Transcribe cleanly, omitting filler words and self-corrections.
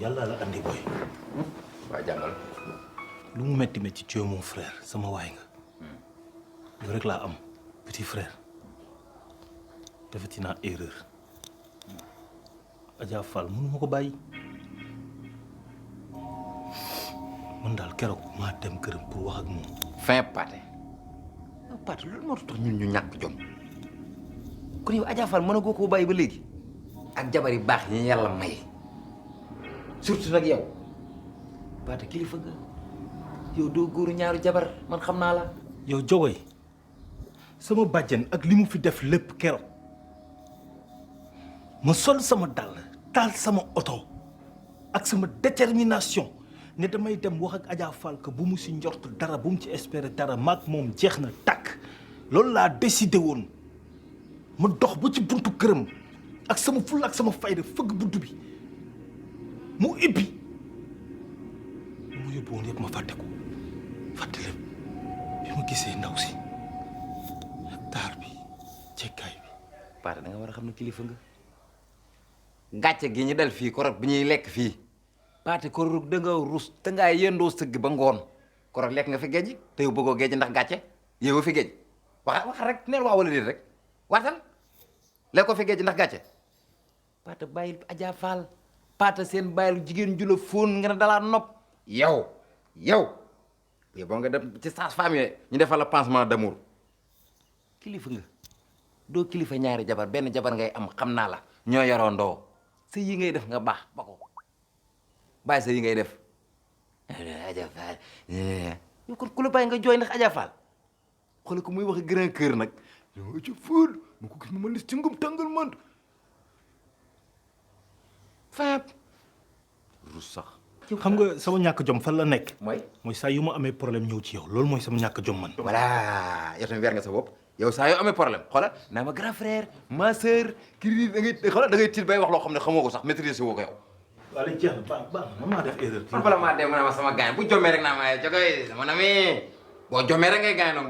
yàlla la andi boy. waa jàngal. lu mu metti metti tu es mon frère sama waay nga. yow rek laa am petit frère. defati naa erreur. Adja Fall mënu ma ko bàyyi. man daal keroog maa dem këram pour wax ak moom. fin Pathé. yow Pathé loolu moo tax ñun ñu ñàkk jom. kon yow Adja Fall mën a goo koo bàyyi ba léegi. ak jabar yi baax ñi yàlla may. surtout nag yow. Pathé kilifa nga. yow doo góoru ñaaru jabar man xam naa la. yow jogoy sama bàjjen ak li mu fi def lépp keroog ma sol sama dàll taal sama oto ak sama détermination ne damay dem wax ak Adja Fall que bu mu si njort dara bu mu ci espérer dara maag moom jeex na tàkk loolu laa décidé woon ma dox ba ci buntu këram ak sama fulla ak sama fayda fëgg buntu bi mu ibbi mu yóbbu woon yëpp ma fàtte ko fàtte lépp bi ma gisee ndaw si taar bi cekkaay bi. Pathé da nga war a xam ne kilifa nga. gàcce gi ñu dal fii korog bi ñuy lekk fii. Pathé korog da nga rus te ngaa yendoo sëgg ba ngoon. korog lekk nga fi géej te yow bëggoo géej ndax gàcce yow fi géej wax rek neel waa wala déet rek waatal lekk ko fi géej ndax gàcce. Pathé bàyyil Adja Fall. Pathé seen bàyyil jigéen ju la fóon nga ne dalaa nopp. yow boo nga dem ci sage-femme yi ñu defal la pansement d'amour. kilifa nga doo kilifa ñaari jabar benn jabar ngay am xam naa la ñoo yoroondoo sa yi ngay def nga baax ba ko bàyyi sa yi ngay def Adja Fall yow kon ku la bàyyi nga jooy ndax Adja Fall xoolal ko muy wax grand cœur nag yow ci fóol mu ko gis mu mën ci ngum tàngal man faap rus sax xam nga sama ñàkk jom fan la nekk. mooy saa yu ma amee problème ñëw ci yow loolu mooy sama ñàkk jom man. voilà yow tamit weer nga sa bopp yow saa yoo amee problème xoolal naa ma grand frère ma sœur kii da ngay xoolal da ngay tiit bay wax loo xam ne xamoo ko sax maîtriser woo ko yow. waaw léegi jeex na baax man maa def erreur. bala maa dee ma ne ma sama gaañ bu jomee rek naa ma jogoy sama nami boo jomee rek ngay gaañ nag